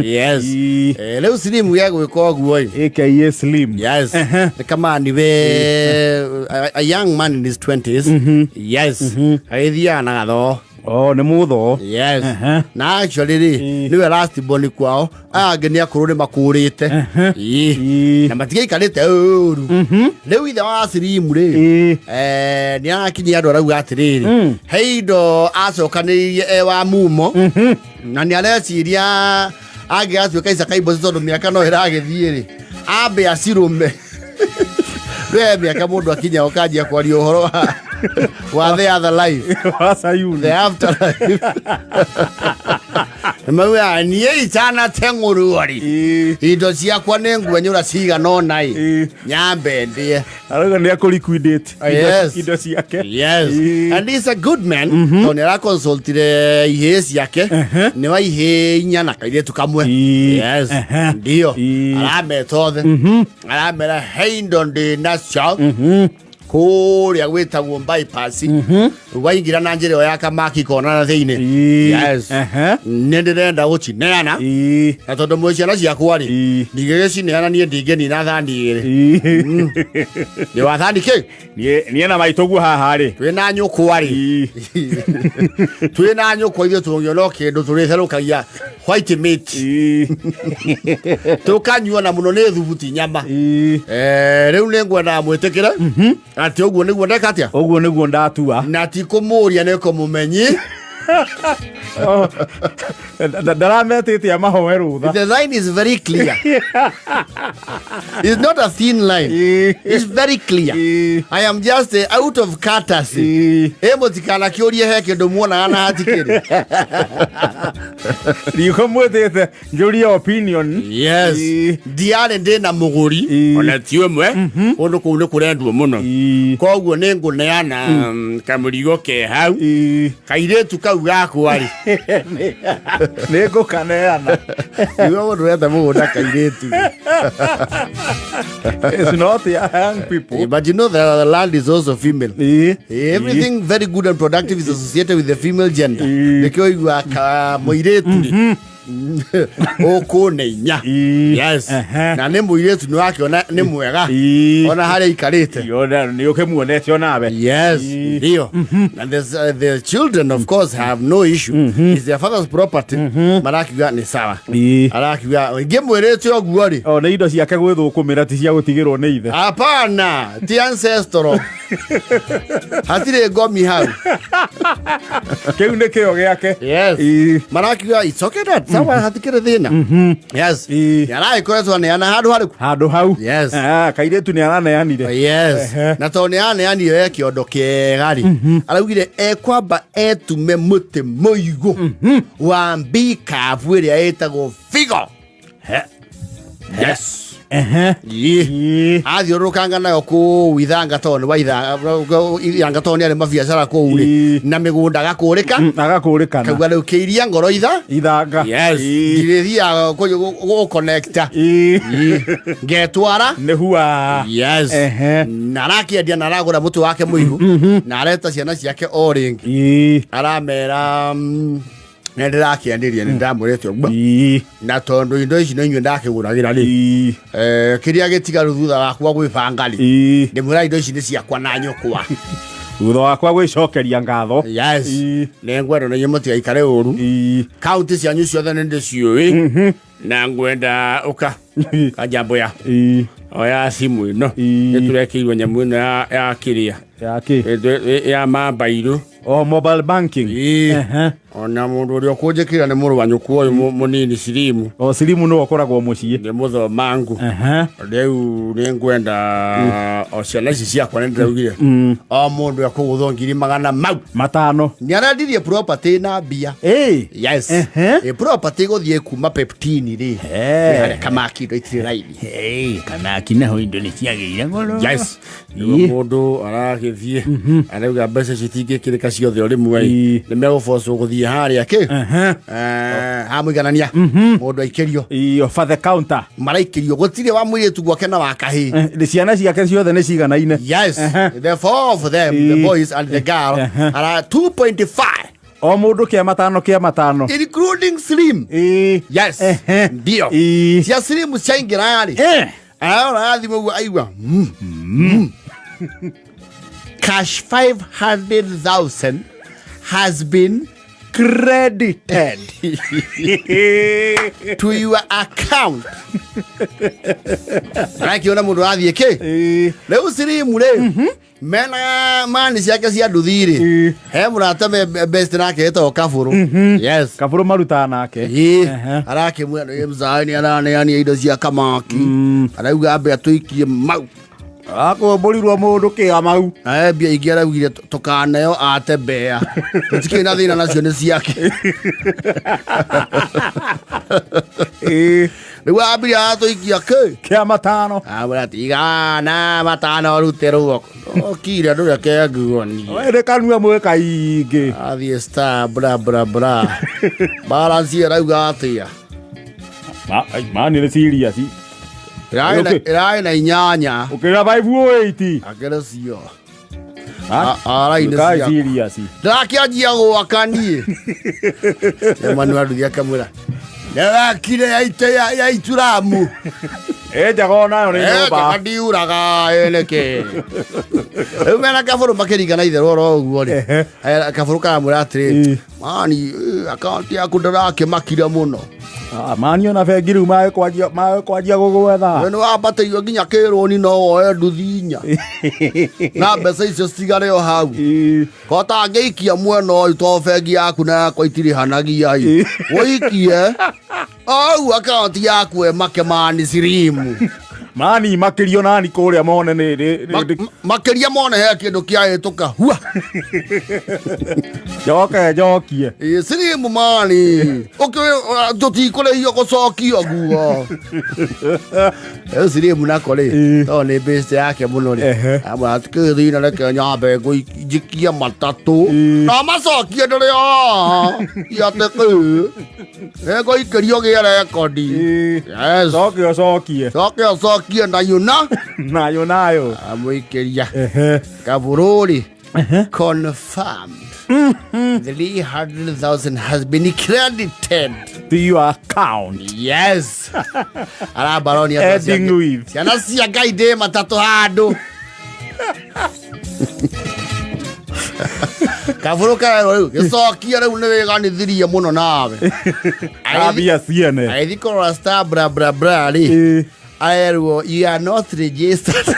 Yes. Ii. Rĩu Slim gĩagwĩka ũguo ĩ. Aka Slim. Yes. Nĩ kamani we a young man in his 20s. Yes. Agĩthiaga na gathoo. Oh, nĩ mũthoo. Yes. Ehe. Na actually rĩ, nĩwe last born kwao. Aya angĩ nĩ akũrũ nĩ makũrĩte. Ii. Na matigaikarĩte ũru. Rĩu ithe wa Slim rĩ, nĩ arakinyia andũ arauga atĩrĩrĩ, he indo acokanĩrĩirie e wa mumo na nĩ areciria angĩgatuĩka icakaimboci tondũ mĩaka no ĩragĩthiĩ rĩ, ambe acirũme. Rĩu mĩaka mũndũ akinya ũkanjia kwaria ũhoro wa the other life. Wa Sayuni. The afterlife. Mauga niĩ itanateng'ũrwo rĩ, indo ciakwa nĩ nguenyũra cigana ũna ĩ, nyambe ndĩe. Arauga nĩ akũ liquidate indo ciake. Yes. And he's a good man. Tondũ nĩ araconsultire ihĩĩ ciake. Nĩ wa ihĩĩ inya na kairĩtu kamwe. Yes. Ndio. Arameta othe. Aramera he indo ndĩ nacio. Kũrĩa gwĩtagwo bypass. Waingĩra na njĩra ĩyo ya kamaki kona na thĩinĩ. Yes. Nĩ ndĩrenda gũcineana. Na tondũ mwĩ ciana ciakwa rĩ, ndingĩgĩcineana niĩ ndingĩnina thani igĩrĩ. Nĩ wa thani kĩ? Niĩ na maitũ guo haha rĩ. Twĩ na nyũkwa rĩ. Twĩ na nyũkwa ithuĩ tũngĩona o kĩndũ tũrĩtherũkagia white meat. Tũkanyua na mũno nĩ thubu ti nyama. Rĩu nĩ ngwendaga mwĩtĩkĩre atĩ ũguo nĩguo ndeka atĩa? Ũguo nĩguo ndatua. Na ti kũmũria nĩ kũmũmenyi. Oh, ndarametĩte amahoe rũtha. The line is very clear. It's not a thin line. It's very clear. I am just out of courtesy. Ĩ mũtikanakĩũrie he kĩndũ muonaga na hatikĩrĩ. Riũka mwĩtĩte njũrie opinion. Yes. Ndiarĩ ndĩ na mũgũri ona ti ũmwe kũndũ kũu nĩ kũrendwo mũno. Koguo nĩ ngũneana kamũrigo ke hau. Kairĩtu kau gakwa rĩ. Nĩ ngũkaneana. Nĩguo mũndũ wetha mũgũnda kairĩtu. It's not young people. But you know the land is also female. Everything very good and productive is associated with the female gender. Nĩkĩo iguaga ka mũirĩtu rĩ, ũkũne inya. Yes. Na nĩ mũirĩtu nĩ wakĩona nĩ mwega. Ona harĩa aikarĩte. Yona nĩ ũkĩmuonete onawe. Yes, ndio. And the children of course have no issue. It's their father's property. Marakiuga nĩ sawa. Arakiuga ngĩmwĩrĩte ũguo rĩ. O nĩ indo ciake gwĩthũkũmĩra ti cia gũtigĩrwo nĩ ithe. Hapana, ti ancestral. Hatirĩ ngomi hau. Kĩu nĩ kĩo gĩake. Yes. Marakiuga it's okay dad. Sawa, hatikĩrĩ thĩna. Yes. Aragĩkoretwo aneana handũ harĩkũ? Handũ hau. Yes. Ah, kairĩtu nĩ araneanire. Yes. Na tondũ nĩ araneanire e kĩondo kĩega rĩ, araugire ekwamba etume mũtĩ mũigũ wa mbikabu ĩrĩa ĩtagwo figo. Yes. Ii. Athiũrũrũkanga nayo kũu ithanga tondũ nĩ wa ithanga tondũ nĩ arĩ mabiacara kũu rĩ, na mĩgũnda agakũrĩka. Agakũrĩkana. Kauga rĩu kĩiria ngoro itha. Ithanga. Yes. Ndirĩthiaga gũconnecta. Ngetwara. Nĩ hua. Yes. Na arakĩendia na aragũra mũtĩ wake mũigũ na areta ciana ciake o rĩngĩ. Aramera nĩ ndĩrakĩanĩria nĩ ndamwĩrĩte ũguo na tondũ indo ici nĩ inyuĩ ndakĩgũragĩra rĩ, kĩrĩa gĩtigaru thutha wakwa gwĩbanga rĩ, ndĩmwĩra indo ici nĩ ciakwa na nyũkwa. Thutha wakwa gwĩcokeria ngatho. Yes. Nĩ ngwenda na inyuĩ mũtigaikare ũru. Kaunti cianyu ciothe nĩ ndĩciũĩ na ngwenda ũka kanjambo ya oya simu ĩno nĩ tũrekĩirwo nyamũ ĩno ya kĩrĩa Ya kĩ? Ya mambairũ. Oh, mobile banking. Ĩĩ. Ona mũndũ ũrĩa ũkũnjĩkĩra nĩ mũrũ wa nyũkwa ũyũ mũnini Sirimu. O Sirimu nĩwe ũkoragwo mũciĩ. Nĩ mũthomangu. Rĩu nĩ ngwenda o ciana ici ciakwa nĩ ndĩraugire o mũndũ ekũgũthwo ngiri magana mau 500. Nĩ arendirie property na mbia. Yes. Ĩ property gũthiĩ kuma Peptini rĩ, nĩ harĩa kamaki indo itirĩ raithi. Kamaki naho indo nĩ ciagĩire goro. Yes. Nĩguo mũndũ aragĩthiĩ arauga mbeca ici itingĩkĩrĩka ciothe o rĩmwe ĩ, nĩ megũbocwo gũthiĩ harĩa kĩ ha mũiganania mũndũ aikĩrio. Over the counter. Maraikĩrio gũtirĩ wa mũirĩtu gwake na wa kahĩĩ. Nĩ ciana ciake ciothe nĩ ciganaine. Yes. The four of them, the boys and the girl, are 2.5. O mũndũ kĩa matano kĩa matano. Including Slim. Ĩĩ. Yes. Ehe. Ndio. Ĩĩ. Cia Slim ciaingĩra rĩ, ararora thimũ ũguo aigua Cash 500,000 has been Credited to your account. Arakiona mũndũ athiĩ kĩ? Ĩĩ. Rĩu Slim rĩ, mena mani ciake cia nduthi rĩ, he mũrata me best nake etagwo Kabũrũ. Yes. Kabũrũ marutaga nake. Ĩĩ, Ehe. arakĩmwĩra nĩ mzaani araneania indo cia kamaki, arauga ambe atũikie mau. Akũmbũrirwo mũndũ kĩa mau. Nawe mbia ingĩ araugire tũkaneo ate mbea, tũtikĩrĩ na thĩna nacio, nĩ ciake. Ĩĩ. Rĩu ambire aratũikia kĩ? Kĩa matano. Amwĩra tigana matano rute ruoko okire ndũreke nguoni. We nĩ kanua mwĩ kaingĩ. Athiĩ star bra bra bra, balance ĩrauga atĩa? Mani nĩ serious. Ĩrarĩ na 8. Ũkĩra 508. Akĩrĩ cio. Ah, Araini Kai ciakwa. serious. Ndĩrakĩanjia gwaka niĩ manu aruthi akamwĩra ndĩrakire ya ya ituramu. Ĩ njaga onayo nĩ nyũmba. Ndiuraga ĩnĩkĩ rĩu mena kabũrũ makĩringana itherũ oro ũguo rĩ. Ehe. Kabũrũ karamwĩra atĩrĩ, mani akaunti yaku ndĩrakĩmakire mũno. Ah, mani ona bengi rĩu magĩkwanjia gũgwetha. We nĩ wambatĩirio nginya kĩrũni no woe nduthi 4 na mbeca icio citigare o hau. Ĩĩ. Ko tangĩikia mwena ũyũ to bengi yaku na yakwa itirĩhanagia ĩ, ũikie au akaunti yaku ĩmake mani sirimu. Mani makĩrio nani kũrĩa mone nĩ Makĩria mone he kĩndũ kĩahĩtũka hua. Njoke njokie. Ĩ, sirimu mani tũtikũrĩhio gũcokio guo. Rĩu sirimu nako rĩ, tondũ nĩ bĩcĩ yake mũno rĩ, amwe atikĩthina, reke nyambe njikie matatũ na macokie ndĩrĩ atĩ kĩ nĩngũikĩrio gĩe rekondi. Yes. Coke ũcokie. Coke ũcokie na yuna. Nayo nayo. Amũikĩria kabũrũri confirmed 300,000 has been credited to your account. Yes. Arabaronia Ending with. Ciana cia Ngai ndĩ matatũ handũ kabũrũ karerwo rĩu gĩcokia rĩu nĩ wĩganithirie mũno nawe. Ambia ciene. Agĩthiĩ kũrora star bra bra bra rĩ, arerwo you are not registered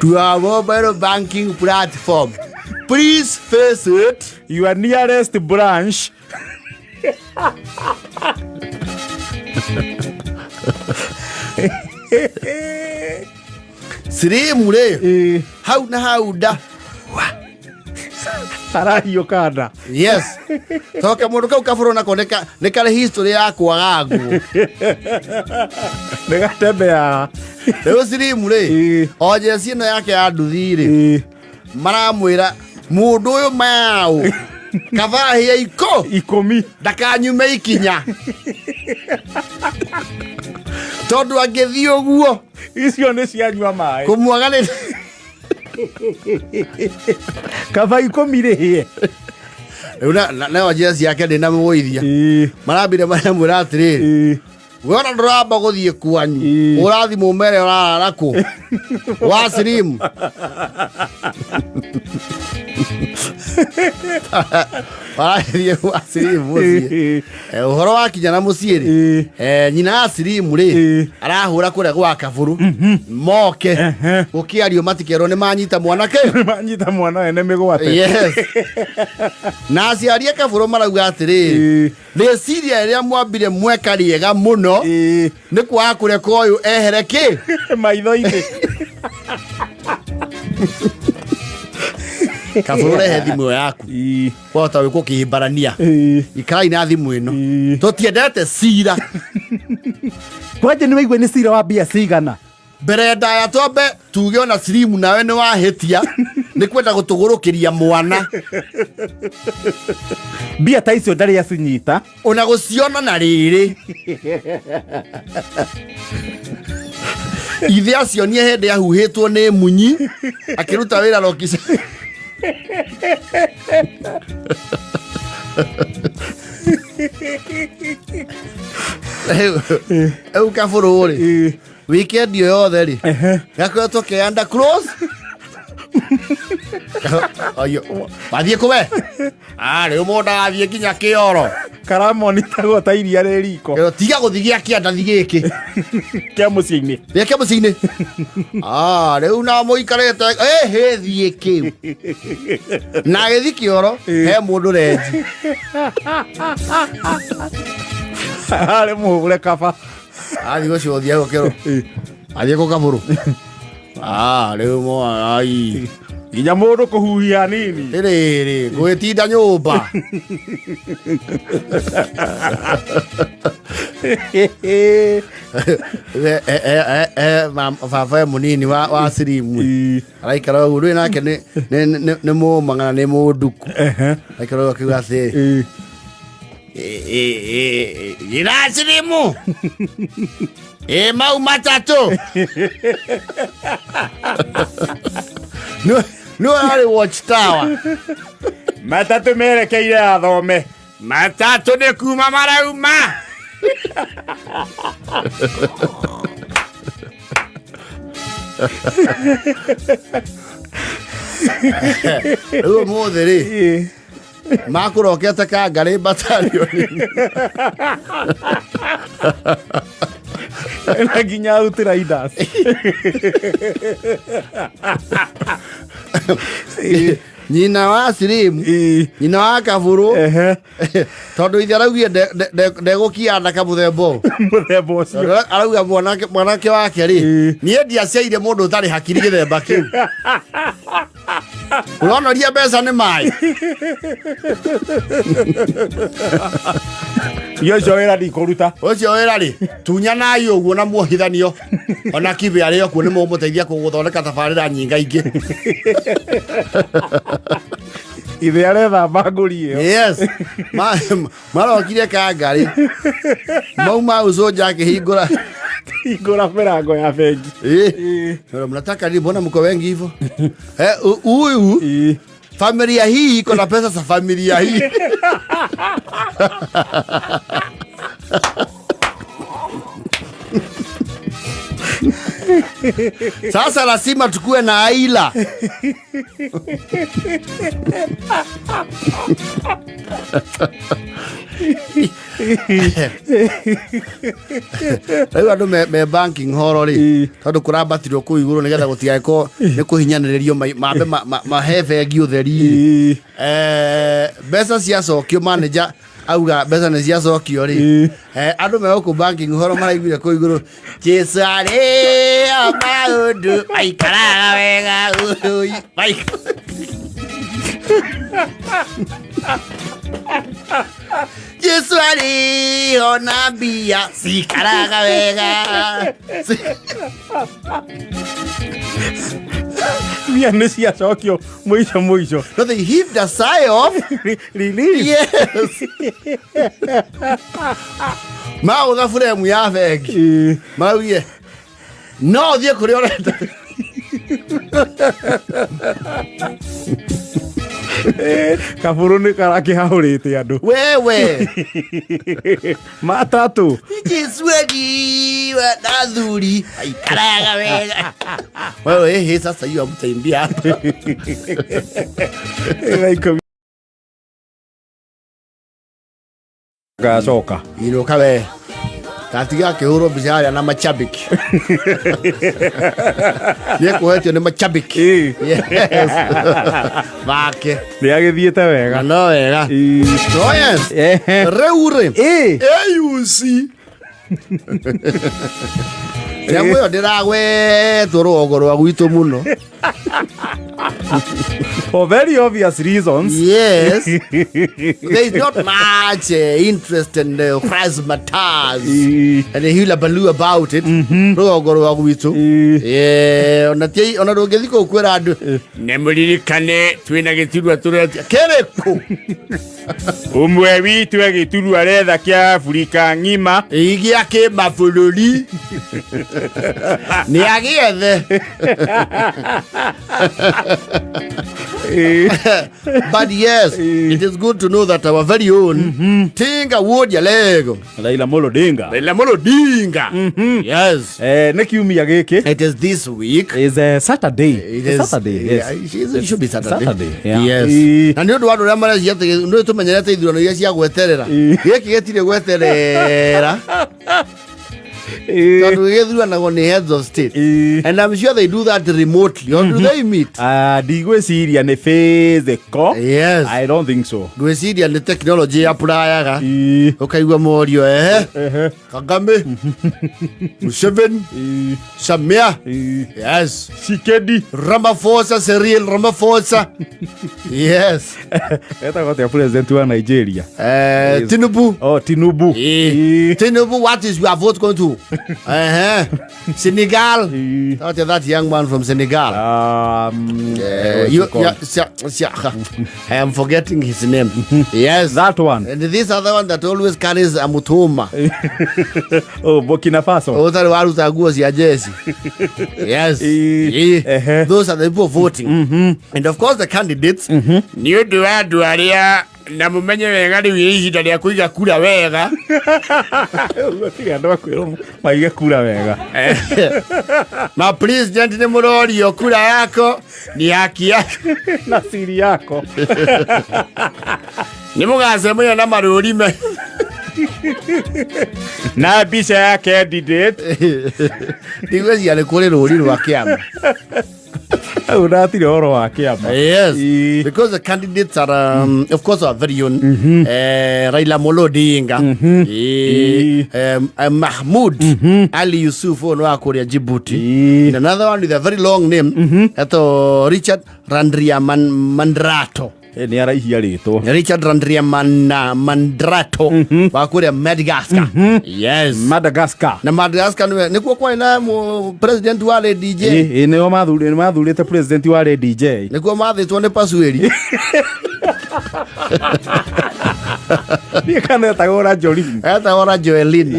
to our mobile banking platform, please face it your nearest branch. Sirimu rĩ, hau na hau nda Arahiũka nda. Yes, toke mũndũ kau kabũrũ nako nĩ karĩ history ya kwaga nguo. Nĩ gatembeaga. Rĩu sirimu rĩ, o jeci ĩno yake ya nduthi rĩ, maramwĩra mũndũ ũyũ maũ kabahĩa iko 10. Ndakanyume ikinya tondũ angĩthiĩ ũguo Icio nĩ cianyua maĩ. Kũmwaga nĩ Kaba 10 rĩhĩe. Rĩu nayo njĩra ciake ndĩ na mũgũithia marambire maramwĩra atĩrĩrĩ, we ona ndũramba gũthiĩ kwanyu, ũrathi mũmere ũrarara kũ wa sirimu warathiĩ gwa sirimu mũciĩ. Ũhoro wakinya na mũciĩ rĩ, nyina ya sirimu rĩ, arahũra kũrĩa gwa kabũrũ moke gũkĩario matikerwo nĩ manyita mwanake. Manyita mwana wene mĩgwate. Yes, na aciari a kabũrũ marauga atĩrĩrĩ, rĩciria rĩrĩa mwambire mweka rĩega mũno nĩ kwaga kũreka ũyũ ehere kĩ maitho-inĩ. Kabũrũ rehe thimũ ĩyo yaku, wahota gwĩkwo kĩhimbarania. Ikarai na thimũ ĩno, tũtiendete cira. Kwanja nĩ waigua nĩ cira wa mbia cigana? Mbere ndaya twambe tuge ona sirimu nawe nĩ wahĩtia nĩ kwenda gũtũgũrũkĩria mwana. Mbia ta icio ndarĩ acinyita. Ona gũciona na rĩrĩ. Ithe acionie hĩndĩ ahuhĩtwo nĩ munyi akĩruta wĩra Rocky. Rĩu kabũrũ rĩ, weekend ĩyo yothe rĩ, gakoretwo ke under close. Ayo, wathiĩ kũ we? Ah, rĩu mũndũ agathiĩ nginya kĩoro. Karamonitagwo ta iria rĩ riko. Ĩyo, tiga gũthiĩ gĩa kĩanda thi gĩkĩ. Kĩa mũciĩ-inĩ. Gĩake mũciĩ-inĩ. Ah, rĩu na mũikarĩte ĩhĩ thiĩ kĩu. Na agĩthiĩ kĩoro he mũndũ renji. Arĩ mũhũre kaba. Athiĩ gũcũthia gũkĩrwo. Athiĩ kũ kabũrũ. Ah, rĩu mo ai. Nginya mũndũ kũhuhia hanini. Rĩrĩ, gwĩtinda nyũmba. Baba e mũnini wa sirimu. Araikara ũguo rĩu nake nĩ mũmang'ana nĩ mũnduku. Araikara ũguo akiuga atĩrĩ. Ira sirimu. Ĩ mau matatũ. Nĩ arĩ watch tower. Matatũ merekeire athome. Matatũ nĩ kuma marauma. Rĩu ũmũthĩ rĩ, makũrokete kangarĩ batalioni. Na nginya outriders. Nyina wa sirimu, nyina wa kabũrũ, tondũ ithe araugire ndegũkianda kamũthemba ũyũ. Mũthemba ũcio. Tondũ arauga mwanake wake rĩ, niĩ ndiaciaire mũndũ ũtarĩ hakiri gĩthemba kĩu. Ũronoria mbeca nĩ maĩ. Iyo ũcio wĩra ndikũruta. Ũcio wĩra rĩ, tunyanai ũguo na muohithanio. Ona kibe arĩ o kuo nĩ mũgũmũteithia gũthondeka tabarĩra nyingaingĩ. Ithe aretha mbangũri ĩyo. Yes. Marokire kangarĩ. Mauma ucoja akĩhingũra. Hingũra mĩrango ya bengi. Mnataka nini? Mbona mko wengi hivyo? Huyu familia hii iko na pesa za familia hii. Sasa lazima tukue na aila. Rĩu andũ me banking hall rĩ, tondũ kũrambatirwo kũu igũrũ nĩgetha gũtigagĩkorwo nĩ kũhinyanĩrĩrio, mambe mahe bengi ũtheri rĩ. Mbeca ciacokio, manager auga mbeca nĩ ciacokio rĩ, andũ me gũkũ banking hall maraiguire kũu igũrũ, Jesu arĩ o maũndũ maikaraga wega, ui, Jesu arĩ o na mbia cikaraga wega. Mbia nĩ ciacokio mũico mũico. No, they heaved a sigh of relief. Yes. Magũtha buremu ya bengi. Maraugire no ũthiĩ kũrĩa ũrenda. Kabũrũ nĩ karakĩhahũrĩte andũ. Wewe. Matatũ. Jesu agiwa na thuri aikaraga wega. Wewe ehe, sasa hiyo hamtaimbia hapa. Thaa 10. Gacoka. Inũka we. Tatiga akĩhũrwo mbica harĩa na machabiki. Nĩekuohetio nĩ machabiki. Yes. Make. Nĩ agĩthiĩte wega. Na no wega. Oh yes. Rĩu rĩ. AUC. Nyamũ ĩyo ndĩragwetwo rũgongo rwa gwitũ mũno. For very obvious reasons. Yes, there is not much interest and razzmatazz and hullabaloo about it. Rũgongo rwa gwitũ. Eh, ona ti ona ndũngĩthiĩ kũu kwĩra andũ nĩ mũririkane twĩna gĩturwa tũretia kĩrĩkũ. Ũmwe witũ agĩturwa aretha kĩa Afrika ng'ima. Gĩa kĩmabũrũri nĩ agĩethe. But yes, it is good to know that our very own Tinga Wuod Jalego, Raila Amolo Odinga. Raila Amolo Odinga. Yes. Nĩ kiumia gĩkĩ. It is this week. Is Saturday. It is Saturday, yes. Yeah, it should be Saturday. Saturday, yeah. Yes. Na nĩ ũndũ wa andũ arĩa marecia atĩ nĩ tũmenyerete ithurano iria cia gweterera. Gĩkĩ gĩtirĩ gweterera tondũ gĩthuranagwo nĩ heads of state. And I'm sure they do that remotely. Or do they meet? Ah, ndigwĩciria nĩ physical. Yes. I don't think so. Ngwĩciria nĩ technology yapurayaga. Ũkaigua morio ehe. Kagame. Museveni. Samia. Yes. Tshisekedi. Ramaphosa, Cyril Ramaphosa. Yes. Etagwo atĩa president wa Nigeria? Tinubu. Oh, Tinubu. Tinubu, what is your vote going to? Senegal. Not that young man from Senegal. What's it called? Yeah, I am forgetting his name. Yes. That one. And this other one that always carries a mutuma. Oh, Burkina Faso. Ũtarĩ waruta nguo cia jeci. Yes. Those are the people voting. And of course the candidates. Nĩ ũndũ wa andũ arĩa na mũmenye wega rĩu ĩ ihinda rĩa kũiga kura wega. Gũtirĩ andũ a kwĩrwo maige kura wega. Ma president nĩ mũrorio kura yako ni haki yako. Na siri yako. Nĩ mũgacemania na marũri me. Na mbica ya candidate. Ndigwĩciria nĩ kũrĩ rũri rwa kĩama. Hau ndatirĩ ũhoro wa kĩama. Yes, because the candidates are, of course, our very own Raila Amolo Odinga, Mahmoud Ali Yusuf ũyũ nĩ wa kũrĩa Djibouti, and another one with a very long name, etwo Richard Randriamandrato. Nĩ araihia rĩtwa. Richard Randriamandrato wa kũrĩa Madagascar. Yes. Madagascar. Na Madagascar nĩkuo kwarĩ na president wa Lady J. Nĩo mathurĩte president wa Lady J. Nĩkuo mathĩtwo nĩ Pasuĩri. Ndiĩ kana etagwo Rajoelina. Etagwo Rajoelina.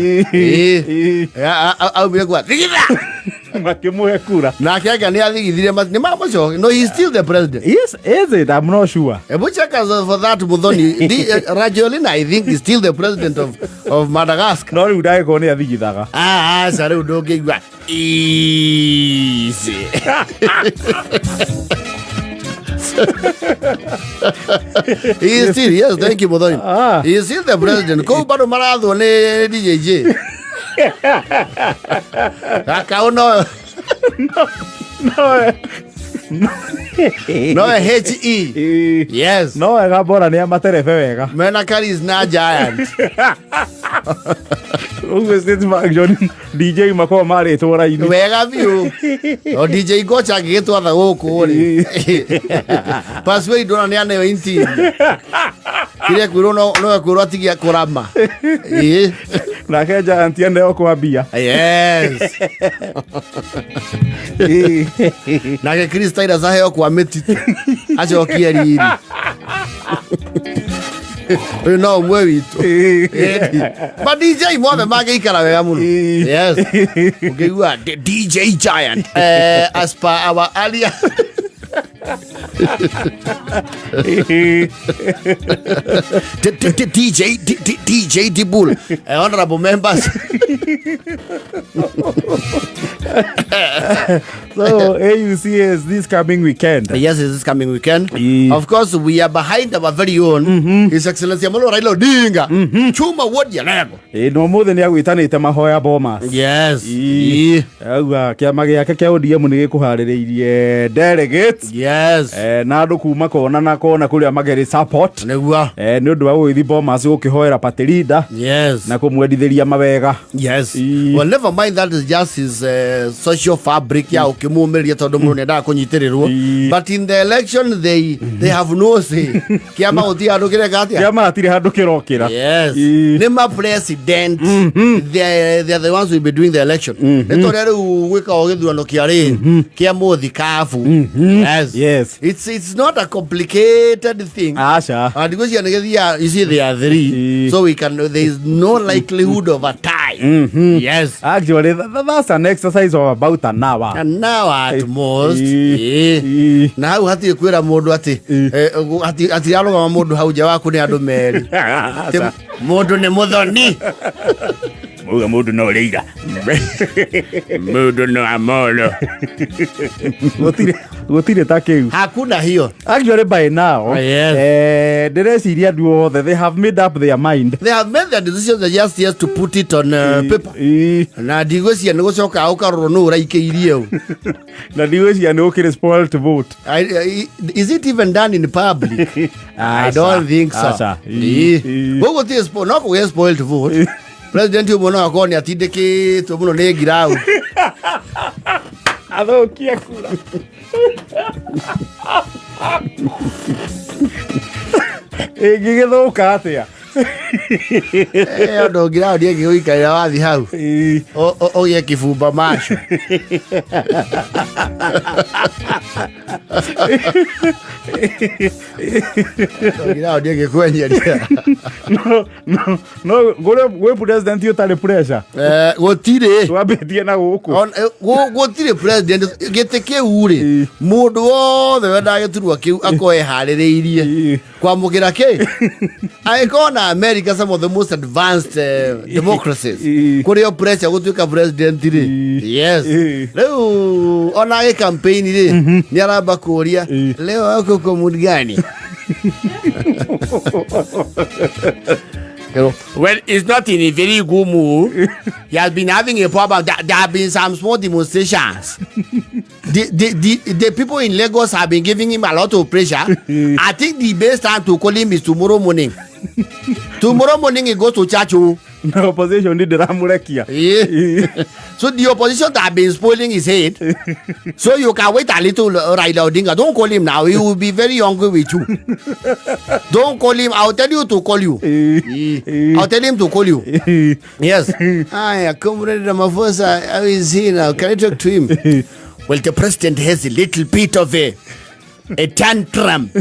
Aumire kwa thigitha. Makĩmũhe kura. Nake anga nĩ athigithire nĩ mamũcokia. No, he is still the president. Yes, is it? I'm not sure. Ebu check us for that, Muthoni. Rajoelina, I think, is still the president of Madagascar. No rĩu ndagĩkorwo nĩ athigithaga. Aca rĩu ndũngĩigua. Easy. He is still, yes, thank you, Muthoni. He is still the president. Kũu bado marathwo nĩ DJJ. Gakau no no HE. Yes. No wega bora nĩ amaterebe wega. Mena Karis na Giant. Ũguo state function DJ makoragwo marĩtwo raini. Wega biũ. O DJ Gocha angĩgĩtwatha gũkũ rĩ. Password ndona nĩ aneo interior. Kĩrĩa kwĩrwo no ekwĩrwo atigie kũrama. Nake Giant aneo kwambia. Yes. Nake Chris Titus aheo kwa mĩtitũ. Acokie riri. Ũyũ no ũmwe witũ. Ma DJ mothe mangĩikara wega mũno. Yes. Ũngĩigua DJ Giant. As per our earlier DJ DJ Dibul. Honorable members. So AUC is this coming weekend. Yes, it's this coming weekend. Of course, we are behind our very own His Excellency Amolo Raila Odinga. Chuma Wuod Jalego. No mũthĩ nĩ agwĩtanĩte mahoya Bomas. Yes. Auga kĩama gĩake kĩa ODM nĩ gĩkũharĩrĩirie delegates. Yes. Na andũ kuma kona na kona kũrĩa magerĩ support. Nĩguo. Nĩ ũndũ wa gũgĩthiĩ Bomas gũkĩhoera party leader. Yes. Na kũmwendithĩria mawega. Yes. Well, never mind, that is just his social fabric ya ũkĩmũmĩrĩria tondũ mũndũ nĩendaga kũnyitĩrĩrwo. But in the election they have no say. Kĩama gũtirĩ handũ kĩreka atĩa? Kĩama hatirĩ handũ kĩrokĩra. Yes. Nĩ ma president. They are the ones who will be doing the election. Nĩ torĩa rĩu gwĩkagwo gĩthurano kĩa rĩ kĩa mũthikabu. Yes. It's not a complicated thing. Aca. And ndigwĩciria nĩ gĩthiaga, you see, there are three. So we can there is no likelihood of a tie. Yes. Actually, that's an exercise of about an hour. And now at most. Na hau hatirĩ kwĩra mũndũ atĩ hatirarũgama mũndũ hau nja waku nĩ andũ merĩ. Atĩ mũndũ nĩ mũthoni. Muga mũndũ no rĩira. Mũndũ no amolo. Gũtirĩ ta kĩu. Hakuna hiyo. Actually by now, Yes. Ndĩreciria andũ othe they have made up their mind. They have made their decisions, they just yes to put it on paper. Na ndigwĩciria nĩ gũcoka ũkarorwo nũ ũraikĩirie ũ. Na ndigwĩciria nĩ gũkĩrĩ spoiled vote. Is it even done in public? I don't think so. Aca. Koguo ti no kũgĩe spoiled vote. President ũmwe no akorwo nĩ atindĩkĩtwo mũno nĩ ngirau. Athũkie kura. Ĩngĩgĩthũka atĩa? Ũndũ ngirau ndĩngĩgũikarĩra wathi hau. Ũgĩe kĩbumba macho. Ngirau ndĩngĩkwenyeria. No, gwĩ president ũtarĩ pressure. Gũtirĩ. Twambĩtie na gũkũ. Gũtirĩ president gĩtĩ kĩu rĩ, mũndũ wothe wendaga gĩturwa kĩu akorwo eharĩrĩirie kwamũkĩra kĩ. Angĩkorwo na America, some of the most advanced democracies, kũrĩ o pressure gũtuĩka president rĩ. Yes. Rĩu ona agĩ campaign rĩ, nĩ aramba kũria, leo wako kwa mood gani? Well, it's not in a very good mood. He has been having a problem. There have been some small demonstrations. The people in Lagos have been giving him a lot of pressure. I think the best time to call him is tomorrow morning. Tomorrow morning he goes to church. Oh. Na opposition ndĩramũrekia. Yeah. So the opposition have been spoiling his head. So you can wait a little, Raila Odinga. Don't call him now. He will be very angry with you. Don't call him. I'll tell you to call you. I'll tell him to call you. Yes. Hi, Comrade Ramaphosa. How is he now? Can I talk to him? Well, the president has a little bit of a tantrum.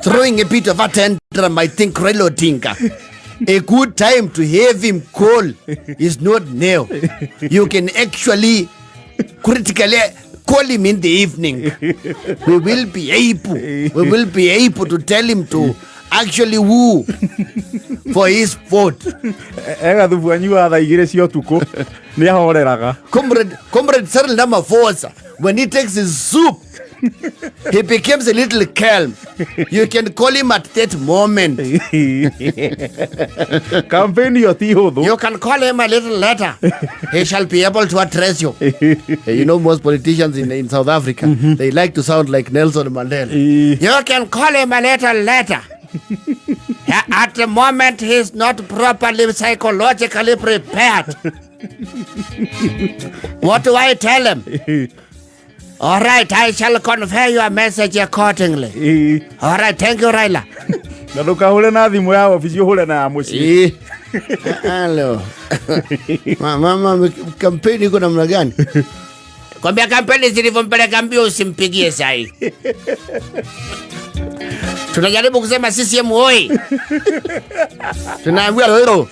Throwing a bit of a tantrum, I think, Raila Odinga. A good time to have him call is not now. You can actually critically call him in the evening. We will be able, we will be able to tell him to actually woo for his vote. Egathubu anyuaga thaa igĩrĩ cia ũtukũ nĩ ahoreraga. Comrade Cyril Ramaphosa, when he takes his soup, he becomes a little calm. You can call him at that moment. Campaign ĩyo ti hũthũ. You can call him a little later. He shall be able to address you. You know, most politicians in South Africa, they like to sound like Nelson Mandela. You can call him a little later. At the moment, he's not properly psychologically prepared. What do I tell him? All right, I shall convey your message accordingly. All right, thank you, Raila. Na ndũkahũre na thimũ ya obici, ũhũre na ya mũciĩ. Hello. Mama, kampeni iko namna gani? Kwambia kampeni zilivyompeleka mbio, usimpigie sahi. Tunajaribu kusema CCM oi. Tunaambiwa leo.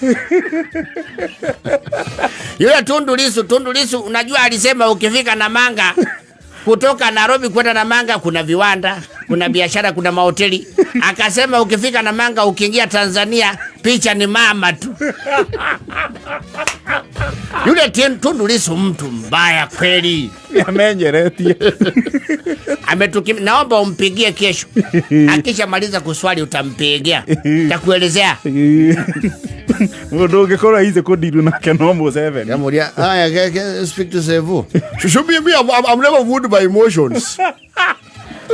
Yule Tundu Lissu unajua alisema ukifika Namanga, kutoka Nairobi kwenda Namanga kuna viwanda, kuna biashara, kuna mahoteli. Akasema ukifika Namanga ukiingia Tanzania picha ni mama tu. Yule Tundu Lissu mtu mbaya kweli. Amenyeretie. Naomba umpigie kesho. Akishamaliza kuswali utampigia. Nitakuelezea. Mundu ungikorwo easy kudiru nake no Museveni. Yamuria, haya, speak to Sevu. Should be me, I'm never moved by emotions.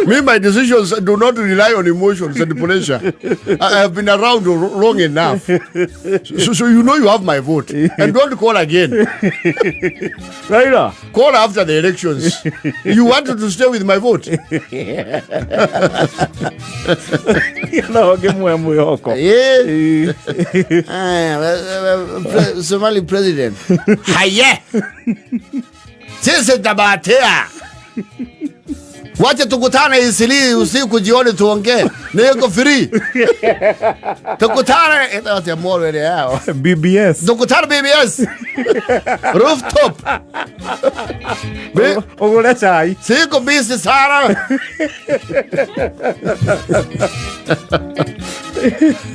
Me, my decisions do not rely on emotions and pressure. I have been around long enough. So you know you have my vote. And don't call again. Raila. Call after the elections. You wanted to stay with my vote. No ngĩmwe mwĩhoko. Yeah. Aya, Somali president. Haye. Sisi tabatea. Wacha tukutane Isili usiku jioni tuongee. Niko free. Tukutane ita atia moro ile yao. BBS. Tukutane BBS. Rooftop. Ũgũre cai. Siko busy sana.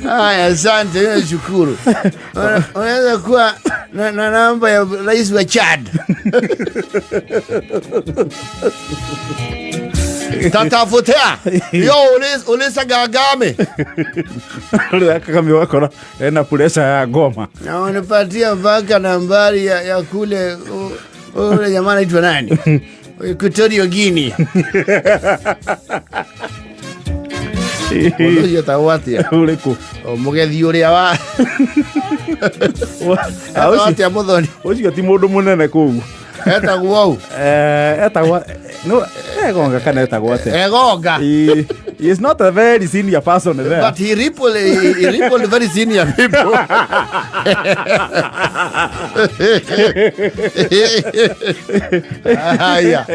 Haya, asante, nashukuru. Unaweza kuwa na namba ya rais wa Chad. Tatafutea. Yo, ulisa Gagame. Rĩrĩa Kagame wakora ena pressure ya ngoma. Na wanipatia mpaka nambari ya kule ule jamaa anaitwa nani? Equatorial Guinea. Mũndũ ũcio etagwo atĩa? Ũrĩkũ? O mũgethi ũrĩa wa etagwo atĩa mũthoni? Ũcio ti mũndũ mũnene kũu. Etagwo ũũ? Etagwo no Egonga kana etagwo atĩa? Egonga. He is not a very senior person there. But he rippled very senior people. Yeah.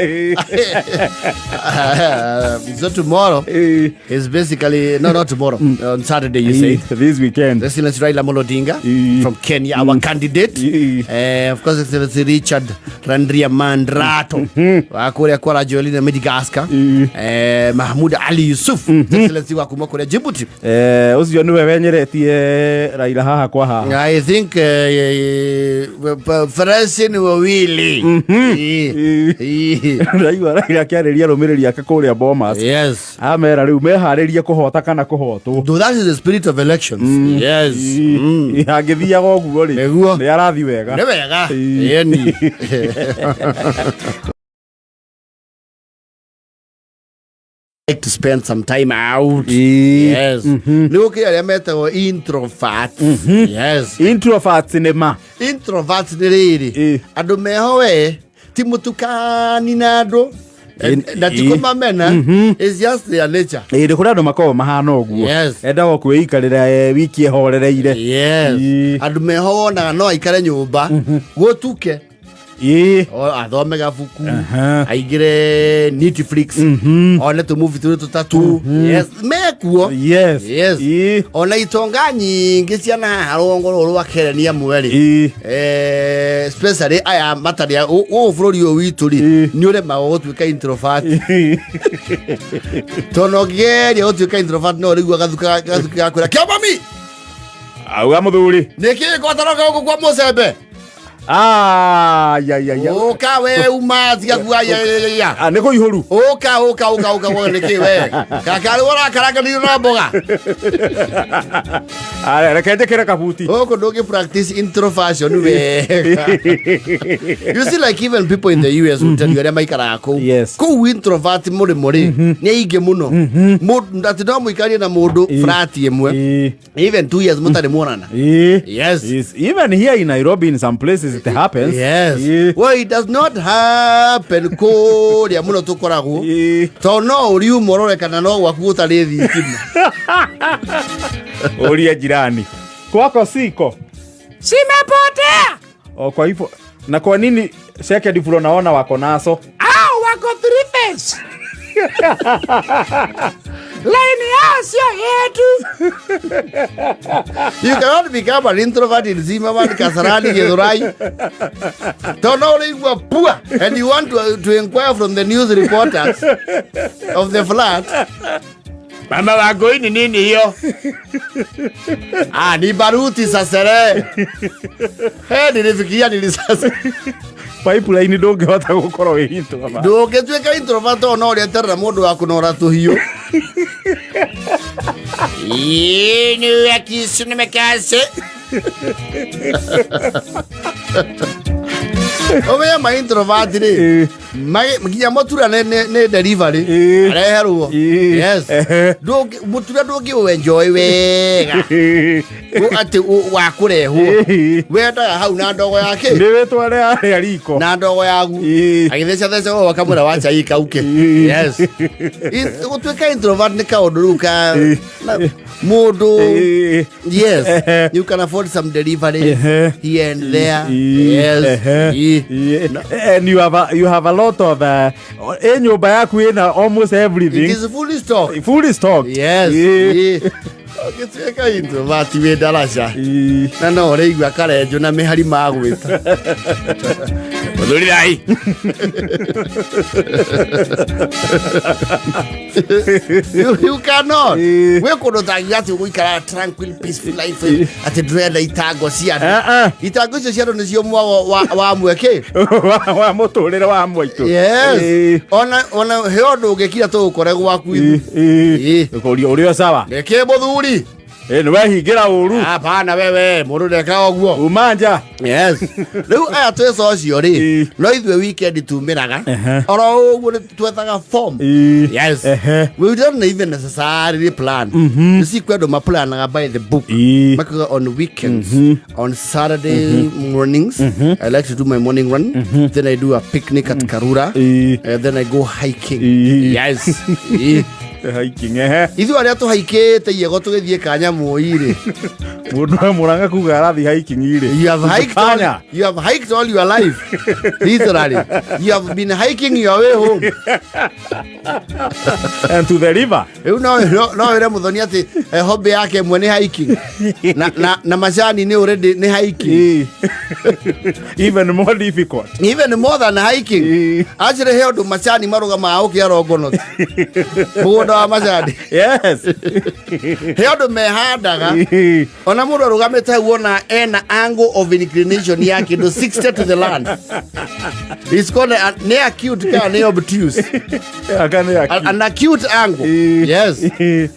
So tomorrow is basically, no, not tomorrow, on Saturday, you say. This weekend. Excellency Raila Amolo Odinga from Kenya, our candidate. Of course, Excellency Richard Randriamandrato. Wa kuria kwa Rajoelina Madagascar. Mahmoud Ali Yusuf, Excellency wa kuma kuria Djibouti. Ucio niwe wenyeretie Raila haha kwa haha. I think farasi ni wawili. Raigua Raila akĩarĩria arũmĩrĩri ake kũrĩa Bomas. Yes. Amera rĩu meharĩrie kũhota kana kũhotwo. Though that is the spirit of elections. Yes. Angĩthiaga ũguo rĩ, Nĩguo. nĩ arathi wega. Nĩ wega. Yeni. Like to spend some time out. Yes. Nĩ gũkĩrĩ arĩa metagwo introverts. Yes. Introverts nĩ ma. Introverts nĩ rĩrĩ. Andũ meho we ti mũtukani na andũ na ti kũmamena. It's just their nature. Ĩ nĩ kũrĩ andũ makoragwo mahana ũguo. Yes. Endaga kwĩikarĩra wiki ĩhorereire. Yes. Andũ meho wonaga no aikare nyũmba gũtuke. Athome gabuku, aingĩre Netflix, one tũmovie tũrĩ tũtatũ. Yes, mekuo. Yes. Yes. Ona itonga nyingĩ ciana haha rũgongo rũrũ rwa Kenya amwe rĩ. Especially aya matarĩ gũkũ bũrũri ũyũ witũ rĩ, nĩ ũremagwo gũtuĩka introvert. Tondũ ũngĩgeria gũtuĩka introvert no ũrĩigua gathuka gakwĩra, "Kĩa mami!" Auga mũthuri. Nĩkĩĩ gwatanoka gũkũ kwa mũcembe? Ya, ya, ya. Ũka we uma tiga kuga ya, ya, ya, ya. Nĩ kũihũru. Ũka, ũka, ũka, ũka, wone nĩkĩ we. Kaka rĩu ũrakaranganĩrio na mboga. Aya, reke njĩkĩre kabuti. Gũkũ ndũngĩ practice introversion wega. You see, like even people in the US will tell you arĩa maikaraga kũu. Yes. Kũu introvert mũrĩmo rĩ, nĩ aingĩ mũno. Mũndũ, atĩ no mũikarie na mũndũ flat ĩmwe. Even 2 years mutarĩ muonana. Yes. Yes. Even here in Nairobi in some places it happens. Yes. Well, it does not happen kũrĩa mũno tũkoragwo. Tondũ no ũriuma ũrore kana no gwaku gũtarĩ thitima. Ũria jirani. Kwako siko. Simepotea. O, kwa hivyo na kwa nini second floor naona wako naso? Au wako three face. Line yao sio yetu. You cannot become an introvert in Zimmerman, Kasarani, Githurai. Tondũ ũraigua pua and you want to inquire from the news reporters of the flat. Mama wako ni nini hiyo? Ni baruti sasa re. Nilifikiria nilisasa. Pipeline ndũngĩhota gũkorwo wĩ introvert. Ndũngĩtuĩka introvert tondũ no ũrĩeterera mũndũ wa kũnora tũhiũ. Ĩĩ, nĩ akisu nĩ mekase. Ũmenye ma introvert rĩ, nginya mũtura nĩ delivery areherwo. Yes. Mũtura ndũngĩ enjoy wega. Atĩ wa kũrehwo. Wendaga hau na ndogo yake. Nĩ wĩtware harĩa riko. Na ndogo yaku. Agĩtheca theca ũguo akamwĩra wa chai kauke. Yes. Gũtuĩka introvert nĩ kaũndũ rĩu ka mũndũ. Yes. You can afford some delivery here and there. Yes. And you have a lot of ĩ nyũmba yaku ĩna almost It everything. is fully stocked. Fully stocked. Yes. Ũngĩtuĩka introvert wĩ ndaraca. Na no ũrĩigua karenjo na mĩhari magwĩta. Mũthuri thai. You cannot. Gwĩ kũndũ tangiuga atĩ ũgũikara tranquil, peaceful life, atĩ ndũrenda itango cia andũ. Ah, ah. Itango icio cia andũ nĩcio mwago wa mweke. Wa mũtũrĩre wa mwaitũ. Yes. Ona he ũndũ ũngĩkira tũgũkore gwaku. Ũkũria ũrĩ o sawa. Nĩkĩ mũthuri? Nĩ wehingĩra ũru. Hapana wewe, mũndũ ndeka ũguo. Uma nja. Yes. Rĩu aya twĩca ũcio rĩ, no ithuĩ weekend tumĩraga. Oro ũguo nĩ twethaga form. Yes. We don't even necessarily plan. You see, kwĩ andũ maplanaga by the book. Makauga on weekends, on Saturday mornings, I like to do my morning run. Then I do a picnic at Karura. And then I go hiking. Yes. Hiking, ehe. Ithuĩ arĩa tũhaikĩte iego tũgĩthiĩ kanyamũi rĩ. Mũndũ wa Mũrang'a kuga arathiĩ hiking rĩ. You have hiked all, Panya. you have hiked all your life. Literally. You have been hiking your way home. And to the river. Rĩu no wĩre mũthoni atĩ hobby yake ĩmwe nĩ hiking. Na macani nĩ already nĩ hiking. Even more difficult. Even more than hiking. Actually he ũndũ macani marũgamaga ũkĩa Longonot. Mũgũnda wa macani. He ũndũ mehandaga. Ona mũndũ arũgamĩte hau ona ena angle of inclination ya kĩndũ 60 to the land. It's called nĩ acute kana nĩ obtuse. Aka nĩ acute. An acute angle. Yes.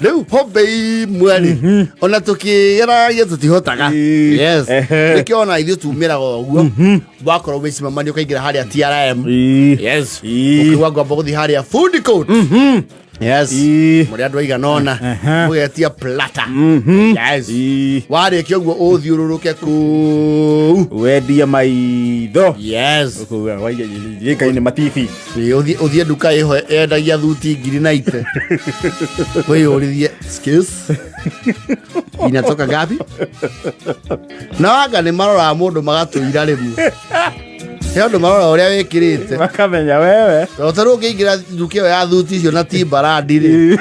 Rĩu hobby imwe rĩ, ona tũkĩgeragia tũtihotaga. Yes. Nĩkĩo ona ithuĩ tumĩraga ũguo. Wakorwo wĩ cimamanio ũkaingĩra harĩa TRM. Yes. Ũkiuga ngomba gũthiĩ harĩa food court. Yes. Mũrĩ andũ aigana ũna. Mũgetia platter. Yes. Warĩkia ũguo ũthiũrũrũke kũu. Wendie maitho. Yes. Gĩkainĩ matibi. Ũthiĩ nduka ĩho yendagia thuti ngiri na ite. Wĩyũrithie, excuse? Inatoka ngapi? Na anga nĩ maroraga mũndũ magatũira rĩmwe. He andũ marora ũrĩa wĩkĩrĩte. Makamenya wewe. Tondũ ta rĩu ũngĩingĩra nduka ĩyo ya thuti icio na Timberland rĩ.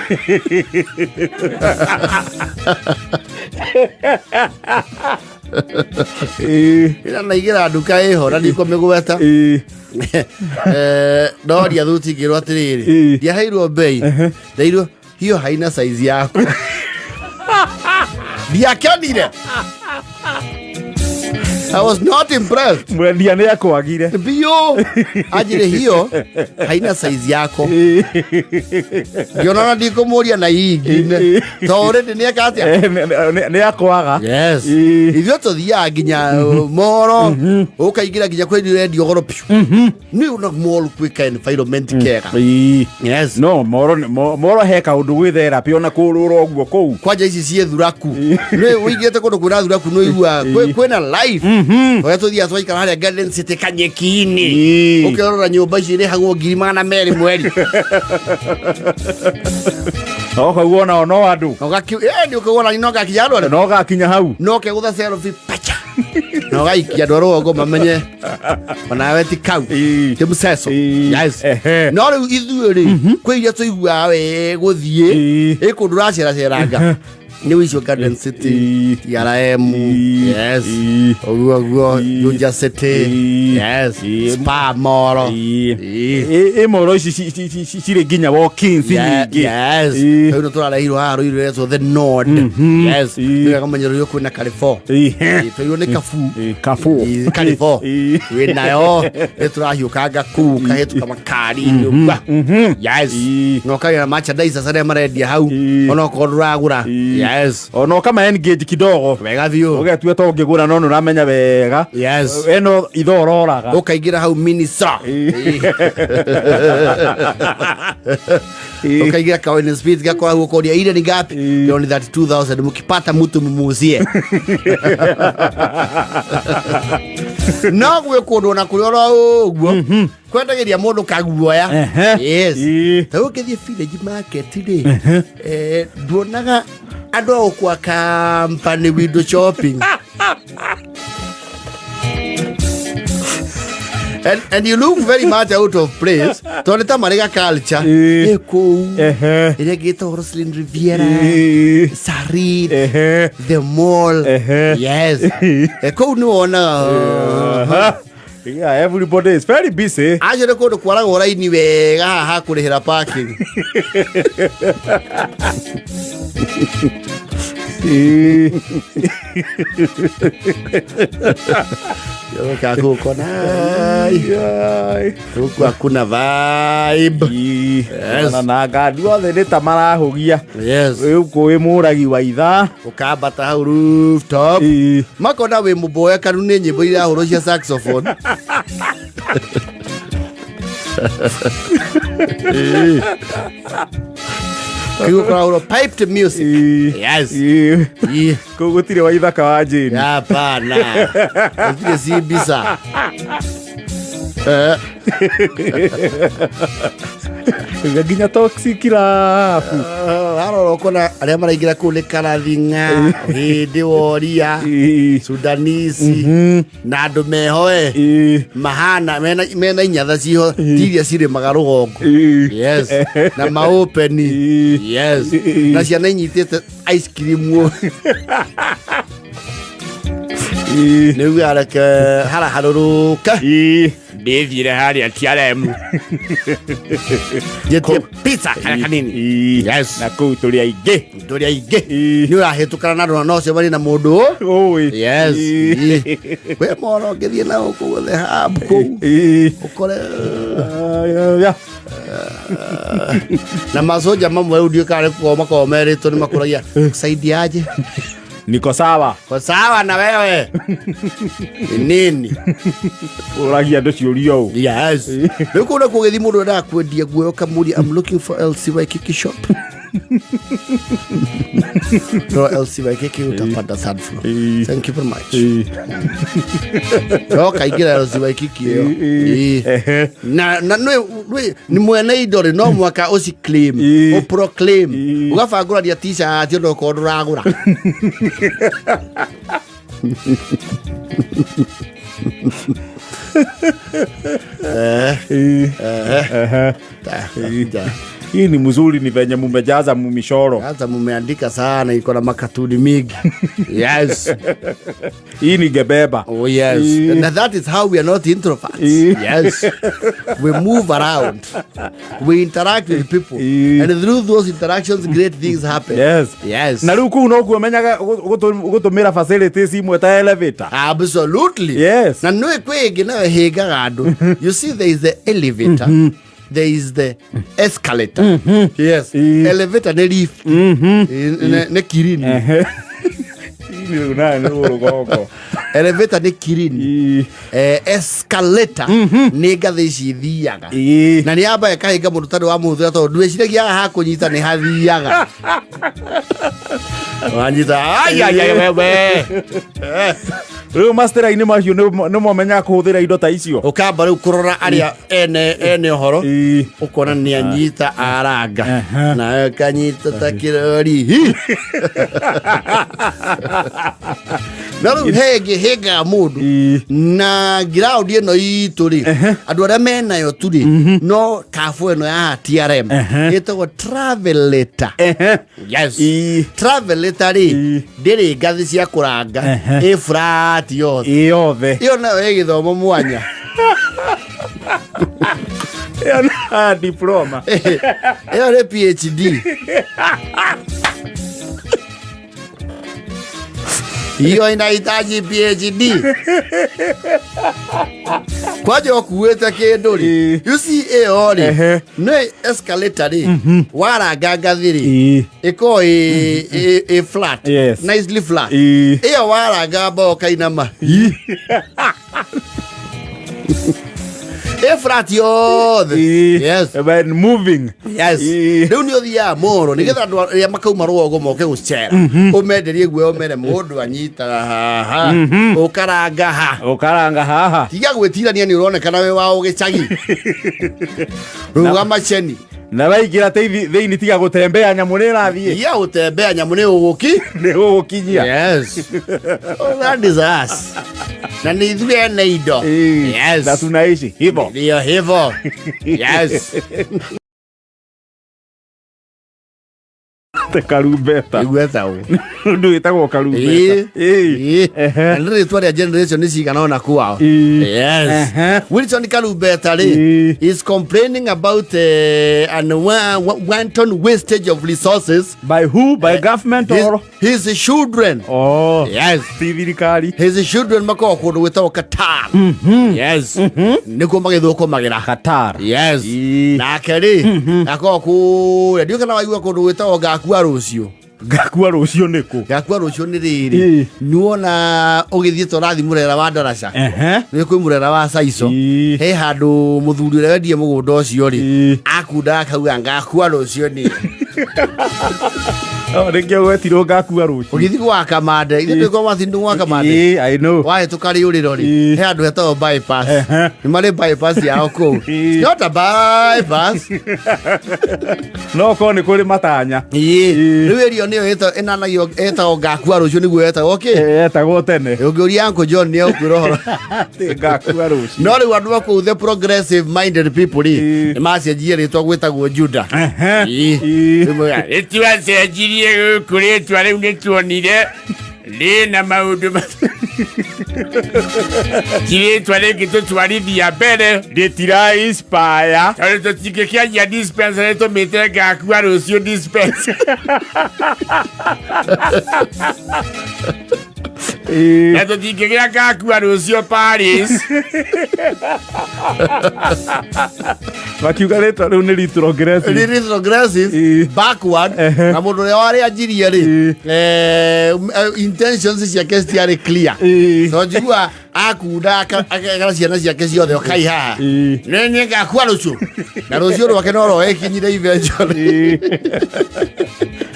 Ĩra naingĩra nduka ĩho na ndikũmĩgweta. Ndoria thuti ngĩrwo atĩrĩrĩ, ndiaheirwo bei, ndeirwo hiyo haina size yako. Ndiakenire. I was not impressed. Mwendia nĩ akwagire. Biũ. Anjĩre hiyo haina size yako. Ngĩona na ndikũmũria na ingine. To already nĩ eka atĩa? Nĩ akwaga. Yes. Ithuĩ tũthiaga nginya moro, ũkaingĩra nginya kwĩ rendio goro piũ. Nĩ una mall kwĩ ka environment kega. Yes. No moro moro he kaũndũ gwĩ therapy ona kũrũra ũguo kũu. Kwanja ici ciĩ thuraku. Nĩ ũingĩte kũndũ kwĩna thuraku nĩ ũiguaga kwĩna life. Ũrĩa tũthiaga twaikara harĩa Garden City kanyeki-inĩ. Ũkĩrora nyũmba ici irĩhagwo 200,000 mweri. No kau ona no andũ. Nĩ ũkauona no gakinya andũ arĩa. No gakinya hau. No kegũtha selfie pacha. Na ũgaikia andũ a rũgongo mamenye onawe ti kau. Ti mũceco. Yes. No rĩu ithuĩ rĩ, kwĩ iria tũiguaga we gũthiĩ, ĩ kũndũ ũraceraceranga. Nĩ icio Garden City, TRM, yes. Ũguo ũguo, Juja City, yes. Spa Moro. Ĩ moro ici cirĩ nginya walk-ins nyingĩ. Yes. Rĩu nĩ tũrarehirwo haha rũirũ rwetwo The Nord. Yes. Nĩ wega kũmenya rũirũ kwĩna Carrefour. Tũirũ nĩ Carrefour. Carrefour. Carrefour. Wĩ nayo nĩ tũrahiũkanga kũu kahĩtũka makari-inĩ ũguo. Yes. Na ũkagĩra merchandise arĩa marendia hau onokorwo ndũragũra. Yes. Yes. Ona ũkama engage kidogo. Wega biũ. Ũgetua to ũngĩgũra no nĩũramenya wega. Yes. Eno itho ũroraga. Ũkaingĩra hau Miniso. Ukaingia kawaini speed gakora huko kodi ile ni ngapi? Ndio ni 32000 mkipata mtu mumuuzie. No gwĩ kũndũ na kũrĩ oro ũguo kwendagĩria mũndũ kaguoya. Yes. Ta rĩu ũngĩthiĩ village market rĩ, nduonaga andũ a gũkua company window shopping. And you look very much out of place tondũ nĩ ta marĩ ga culture ĩ kũu ĩrĩa ĩngĩ ĩtagwo Roslyn Riviera, Sarit, the mall. Yes. Kũu nĩ wonaga. Yeah, everybody is very busy. Acio nĩ kũndũ kwaragwo raini wega haha ha kũrĩhĩra parking. Yoka kuko nai. Huku hakuna vibe. Yes. Na na ngari othe nĩ ta marahũgia. Yes. Rĩu kũĩ mũragi wa ithaa. Ũkambata hau rooftop. Makona wĩ mũboekanu nĩ nyĩmbo irahũrwo cia saxophone. Kiugo kũrahũrwo piped music. Yes. Kũu gũtirĩ wa ithaka wa Jane. Hapana. Gũtirĩ si mbica. Nginya toxic love. Arora ũkona arĩa maraingĩra kũu nĩ karathinga, hĩndĩ woria, Sudanese na andũ mehoe mahana mena inyatha ciho ti iria cirĩmaga rũgongo. Yes. Na maopeni. Yes. Na ciana inyitĩte ice cream ũũ. Nĩ uga reke haraharũrũke. Ndĩthiĩre harĩa TRM. Njĩtie pizza karĩa kanini. Yes. Na kũu tũrĩ aingĩ. Tũrĩ aingĩ. Nĩ ũrahĩtũkana na andũ na no ũcemanie na mũndũ. Ũĩ. Yes. Wĩ moro ũngĩthiĩ na gũkũ guothe hub kũu. Ũkore na masoja mamwe rĩu ndiũĩ kana nĩ kũgoma makoragwo merĩtwo nĩ makũragia kusaidiaje. Niko sawa. Ko sawa na wewe. Ni nini? Ũragia andũ ciũria ũũ. Yes. Rĩu kũu nakuo ũgĩthiĩ mũndũ endaga kwendia nguo ũkamũria I'm looking for LC Waikiki shop. No LC Waikiki utapata third floor. Thank you very much. No kaingĩra LC Waikiki ĩyo. Na nĩ nĩ mwene indo rĩ no mwaka ũci claim, ũproclaim, ũgabangũrania t-shirt ona okorwo ndũragũra. Hii ni mzuri, ni venye mumejaza mumishoro. Sasa mumeandika sana, iko na makatuni mingi. Yes. Hii ni gebeba. Oh yes. And that is how we are not introverts. Yes. We move around. We interact with people. And through those interactions great things happen. Yes. Yes. Na rĩu kũu nokuo menyaga gũtũmĩra facilities imwe ta elevator. Absolutely. Yes. Na nĩ kwĩ ĩngĩ nayo ĩhĩngaga andũ. You see there is the elevator. There is the escalator. Yes. Elevator nĩ lift. Nĩ kirini. Rĩu nayo nĩ rũgongo. Elevator nĩ kirini. Escalator nĩ ngathĩ ici ithiaga. Na nĩ yamba ĩkahinga mũndũ tondũ wa mũhũthĩra tondũ ndwĩciragia haha hakũnyita nĩ hathiaga. Wanyita ai ai ai wewe. Rĩu mastera-inĩ macio nĩ momenyaga kũhũthĩra indo ta icio. Ũkamba rĩu kũrora arĩa ene ũhoro ũkona nĩ anyita aranga nawe kanyita ta kĩrori. Na rĩu he ĩngĩ hĩngaga mũndũ na ground ĩno itũ rĩ andũ arĩa menayo tu rĩ no kabũ ĩno ya TRM ĩtagwo travelator. Yes. Travelator rĩ ndĩrĩ ngathĩ cia kũranga ĩ flat yothe. Ĩ yothe. Ĩyo nayo ĩ gĩthomo mwanya. Ĩyo na diploma. Ĩyo nĩ PhD. Hiyo inahitaji PhD. Kwanja ũkuĩte kĩndũ rĩ, Ĩĩ. you see ĩyo rĩ, Ehe. nĩ escalator rĩ, waranga ngathĩ rĩ, Ĩĩ. ĩkoragwo ĩ flat, Yes. nicely flat. Ĩĩ. Ĩyo waranga mbaũ kainama ĩ flat yothe. Ĩĩ. Yes. When moving. Yes. Ĩĩ. Rĩu nĩ ũthiaga moro nĩgetha andũ arĩa makauma rũgongo moke gũcera, ũmenderie guoya, ũmere mũndũ anyitaga haha, ũkaranga ha. Ũkaranga haha. Tiga gwĩtirania, nĩ ũronekana wĩ wa ũgĩcagi, rũgama ceni. Na waingĩra thĩinĩ, tiga gũtembea, nyamũ nĩ ĩrathiĩ. Tiga gũtembea, nyamũ nĩ ũgũki Nĩ gũgũkinyia. Yes. Oh, that is us, na nĩ ithuĩ ene indo. Ĩĩ. Yes. Na tunaishi hivyo. Ndio hivyo, yes. Te karumbeta. Igweta ũ? Ũndũ wĩtagwo karumbeta. Ĩĩ. Ĩĩ. Ehe. Na nĩ rĩtwa rĩa generation cigana ona kwao. Ĩĩ. Yes. Ehe. Wilson Karumbeta rĩ, Ĩĩ. is complaining about an wanton wastage of resources. By who? By government or? His children. Oh. Yes. Ti thirikari. His children makoragwo kũndũ gwĩtagwo Qatar. Yes. Nĩkuo magĩthũkũmagĩra. Qatar. Yes. Ĩĩ. Nake rĩ, akoragwo kũrĩa, ndiũĩ kana waigua kũndũ gwĩtagwo Ngakua Rũciũ. Ngakua rũciũ nĩkũ? Ngakua Rũciũ nĩ Ĩĩ. rĩrĩ, nĩwona ũgĩthiĩ ta ũrathiĩ mũrera wa ndaraca, Ehe. nĩ kwĩ mũrera wa caico. Ĩĩ. He handũ mũthuri ũrĩa wendie mũgũnda ũcio rĩ, Ĩĩ. akundaga akauga ngakua rũciũ niĩ. Oh, nĩkĩo gwetirwo Ngakua Rũciũ. Ũgĩthiĩ gwa Kamande, ithuĩ twĩ kwa Martin gwa Kamande. Ĩĩ, I know. Wahĩtũka rĩũrĩro rĩ, Ĩĩ. he handũ hetagwo bypass. Ehe. Nĩ marĩ bypass yao kũu. Ĩĩ. It's not a bypass. No korwo nĩ kũrĩ matanya. Ĩĩ. Ĩĩ. Rĩu ĩrio nĩyo ĩnanagio ĩtagwo Ngakua Rũciũ, nĩguo ĩtagwo kĩ. Etagwo tene. Ũngĩũria Uncle John nĩ egũkwĩra ũhoro. Atĩ Ngakua Rũciũ. No rĩu andũ a kũu, the progressive minded people rĩ, Ĩĩ. nĩ macenjie rĩtwa gwĩtagwo Juda. Ehe. Ĩĩ. Ĩĩ. Rĩu moigaga, Nĩtwacenjirie gũkũ rĩtwa, rĩu nĩtuonire rĩna maũndũ ti rĩtwa rĩngĩtũtwarithia mbere. Rĩtira inspire. Tondũ tũtingĩkĩanjia dispensary tũmĩte Ngakua Rũciũ dispensary. Ĩĩ. Na tũtingĩgĩa Ngakua Rũciũ Paris. Makiuga rĩtwa rĩu nĩ retrogressive. Rĩ retrogressive, Ĩĩ. backward. Ehe. Na mũndũ ũrĩa warĩanjirie rĩ, Ĩĩ. intentions ciake citiarĩ clear. Ĩĩ. So njigua akunda akera ciana ciake ciothe, okai haha. Ĩĩ. Nĩ niĩ ngakua rũciũ, na rũciũ rwake no roekinyire eventually. Ĩĩ.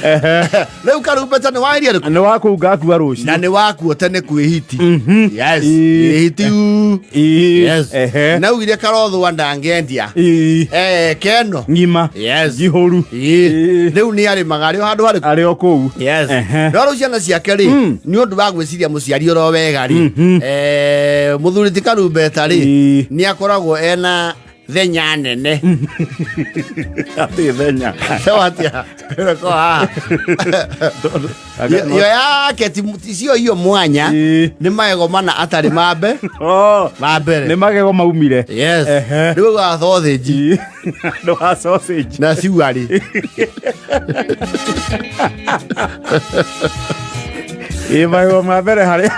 Ehe. Rĩu karumbeta nĩ wa area rĩkũ? Nĩ wa kũu Ngakua Rũciũ. Na nĩ wakuo tene kwĩ hiti. Yes. Ĩĩ. Hiti u. Ĩĩ. Yes. Ehe. Naugire karothwa ndangĩendia. Ĩĩ. Keno. Ng'ima. Yes. Njihũru. Ĩĩ. Ĩĩ. Rĩu nĩ arĩmaga arĩ o handũ harĩkũ? Arĩ o kũu. Yes. Ehe. No rĩu ciana ciake rĩ, nĩ ũndũ wa gwĩciria mũciari oro wega rĩ, mũthuri ti karumbeta rĩ, Ĩĩ. nĩ akoragwo ena thenya nene. Atĩ thenya? Sawa, atia Ko haha yo yake cio iyo mwanya. Ĩĩ. Nĩ magego mana atarĩ mambe Oh, ma mbere. Nĩ magego maumire. Yes. Ehe. Rĩu wa sausage. Ĩĩ. Andũ a sausage. Na ciuarĩ. Ĩĩ, magego ma mbere harĩ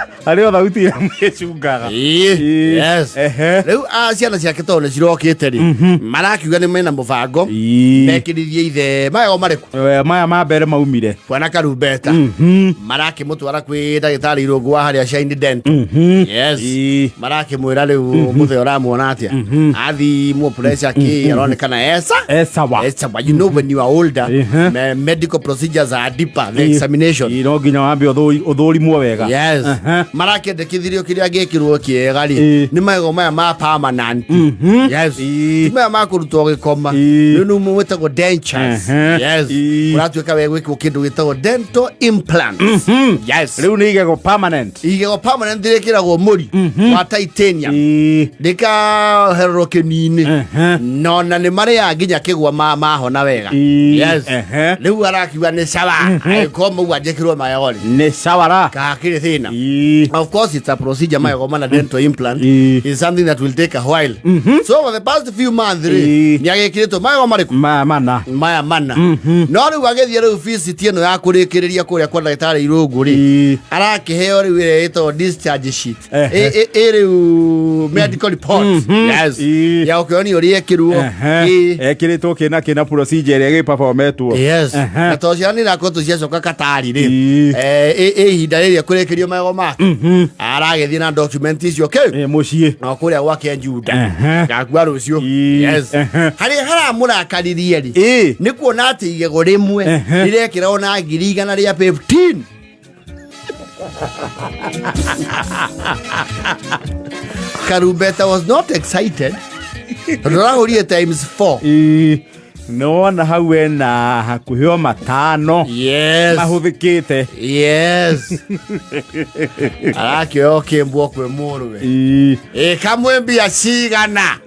o thauti ĩrĩa mwĩcungaga. Ĩĩ. Ĩĩ. Yes. Ehe. Rĩu ciana ciake tondũ nĩ cirokĩte rĩ, marakiuga nĩ mena mũbango mekĩrithie ithe magego marĩkũ? Maya ma mbere maumire. Bwana Karumbeta marakĩmũtwara kwĩ ndagĩtarĩ Irũngũ wa harĩa Shine Dent. Yes. Ĩĩ. Marakĩmwĩra rĩu mũthee ũramuona atĩa, athimwo pressure kĩ, aronekana esa Esawa. Esa, but you know when you are older, medical procedures are deeper, the examination. Ĩĩ, no nginya wambe ũthũrimwo wega. Yes. Aha. Marakĩendekithirio kĩrĩa gĩkĩrwo kĩega rĩ, Ĩĩ. nĩ magego maya ma permanent. Yes. Ĩĩ. Ti maya ma kũrutwo gĩkoma. Ĩĩ. Rĩu nĩ mwĩtagwo dentures. Ehe. Yes. Ĩĩ. Ũratuĩka we gwĩkwo kĩndũ gĩtagwo dental implants. Yes. Rĩu nĩ igego permanent. Igego permanent rĩkĩragwo mũri wa titanium, Ĩĩ. rĩkahererwo kĩni-inĩ. Ehe. No na nĩ marĩaga nginya kĩgwa mahona wega. Ĩĩ. Yes. Ehe. Rĩu arakiuga nĩ sawa, angĩkorwo mau anjĩkĩrwo magego rĩ, Nĩ sawara. kakĩrĩ thĩna. Ĩĩ. Of course, it's a procedure. Magego mana dental implant is something that will take a while. So over the past few months, rĩ, nĩ agĩkĩrĩtwo magego marĩkũ? Ma mana. Maya mana. No rĩu agĩthiĩ rĩu visit ĩno ya kũrĩkĩrĩria kũrĩa kwa ndagĩtarĩ Irũngũ rĩ, arakĩheo rĩu ĩrĩa ĩtagwo discharge sheet. Ĩ rĩu medical report. Yes. Ya gũkĩonio ũrĩa ĩkĩrwo. Ekĩrĩtwo kĩna kĩna procedure ĩrĩa ĩgĩperformetwo. Yes. Na tondũ ciana nĩ irakoretwo ciacoka Katari rĩ, ĩ ihinda rĩrĩa kũrĩkĩrio magego make, aragĩthiĩ na document icio kĩ Mũciĩ. Na kũrĩa gwake Juda gakua rũciũ. Yes. Harĩa haramũrakaririe rĩ, nĩ kuona atĩ igego rĩmwe rĩrekĩrwo na 115,000. Karumbeta was not excited tondũ arahũrire times 4. Nĩwona hau ena hakuhĩ o matano mahũthĩkĩte. Yes, arakĩoya kĩmbwo kwĩ mũrũwe. Ĩ kamwe mbia cigana?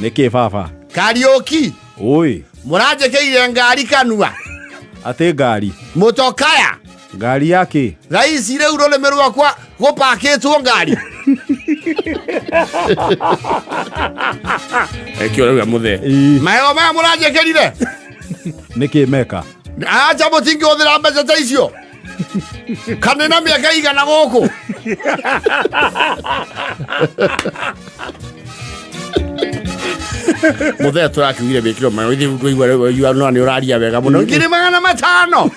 Nĩkĩ baba? Kariũki. Ũĩ. Mũranjĩkĩire ngari kanua. Atĩ ngari? Mũtokaya. Ngari yake? Thaa ici rĩu rũrĩmĩ rwakwa gũpakĩtwo ngari. Ekio rauga muthee. Magego maya mũranjĩkĩrire. Nĩkĩ meka? Acha, mũtingĩhũthĩra mbeca ta icio kana na mĩaka igana gũkũ. Mũthee, tũrakiugire wĩkĩrwo mayo ithuĩ tũigua no nĩ ũraria wega mũno. 500,000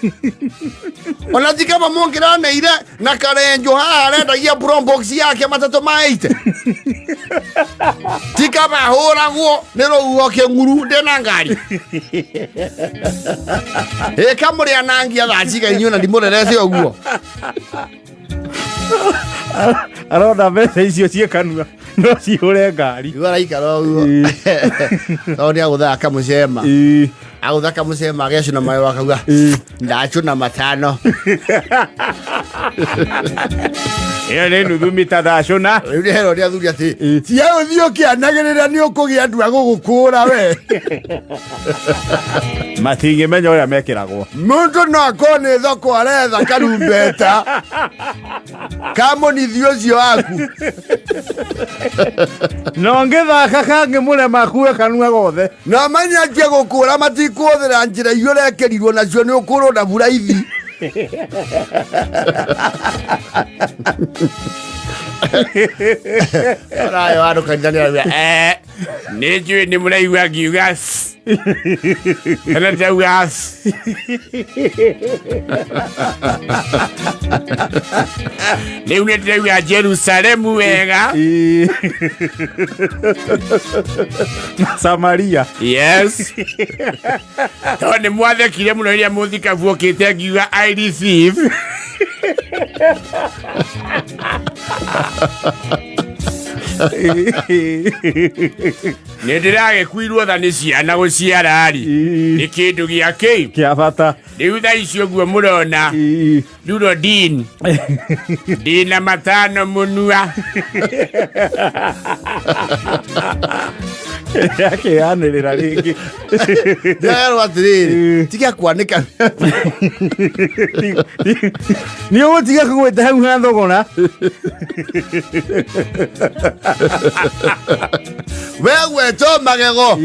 ona ti kaba mũngĩraneire na karenjo haha arendagia Probox yake matatũ ma 80, ti kaba hũragwo nĩ rũhuho kĩng'uru ndĩna ngari ĩka mũrĩ anangia thaa ciga inyuĩ na ndimũrerete ũguo. Arona mbeca icio ciĩ kanua no cihũre ngari. Rĩu araikara ũguo tondũ nĩ agũthaga kamũcema, agũtha kamũcema agecũna mayo akauga ndacũna matano. Ĩyo nĩ nuthu mita ndacũna. Rĩu nĩ herwo nĩ athuri atĩ tiga ũthiĩ ũkĩanagĩrĩra nĩ ũkũgĩa andũ a gũgũkũra we. Matingĩmenya ũrĩa mekĩragwo. Mũndũ no akorwo nĩ thoko aretha karumbeta kamũnithi ũcio waku. No ngĩthaka kangĩmũrema akue kanua gothe. Na manya anjie gũkũra matikũhũthĩra njĩra iria ũrekĩrirwo nacio, nĩ ũkũrwo na buraithi. Rayo andũ kanitha nĩ arauga Nĩ njũĩ nĩ mũraigua ngiuga "S." Kana ndĩrauga "S." Rĩu nĩ ndĩrauga Jerusalemu wega. Na Samaria. Yes, tondũ nĩ mwathekire mũno rĩrĩa mũthikabu okĩte ngiuga "I receive." Nĩ ndĩragĩkuirwo tha nĩ ciana gũciara-rĩ nĩ kĩndũ gĩa kĩ kĩa bata. Rĩu thaa ici ũguo mũrona Nurodin ndĩna matano mũnua. Akĩanĩrĩra rĩngĩ. Ndĩrerwo atĩrĩrĩ, tiga kwanĩka. Nĩ ũgũtiga kũgwĩta hau ha thogora. We gwetwo magego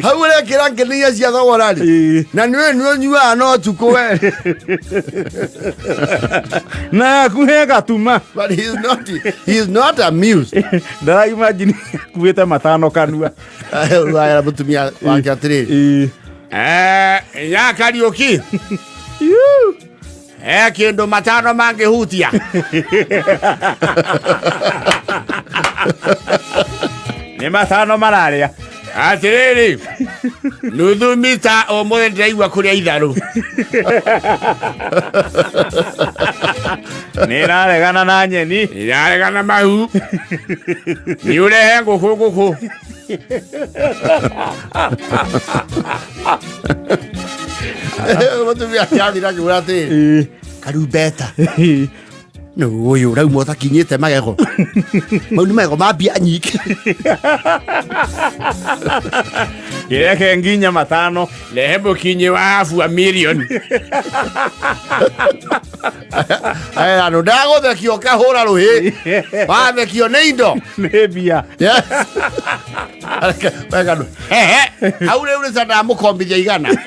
hau ũrekĩra ngenia cia thogora rĩ, na nĩwe nĩ ũnyuaga no tukũ we. Na yaku he gatuma. But he is not amused. Ndaraimagine akuĩte matano kanua. Wayara mũtumia wake atĩrĩrĩ, Ya Kariũki, he kĩndũ matano mangĩhutia. Nĩ matano mararĩa. Atĩrĩrĩ, nuthu mita ũmũthĩ ndĩraigua kũrĩa itharũ. Nĩ ĩraregana na nyeni. Iraregana mahu, nĩ ũrehe ngũkũ ngũkũ. Mũtumia akĩathira akĩmwĩra atĩrĩrĩ, karumbeta. Nũ ũyũ ũrauma ũtakinyĩte magego mau nĩ magego ma mbia nyingĩ. Kĩreke nginya matano. Rehe mũkinyi wa habu a mirioni. Andũ ndagũthekio kahũra rũhĩ wathekio nĩ indo. Nĩ mbia. Yes. Wega ndũ. Hehe. Hau rĩu nĩ ndamũkombithia 100.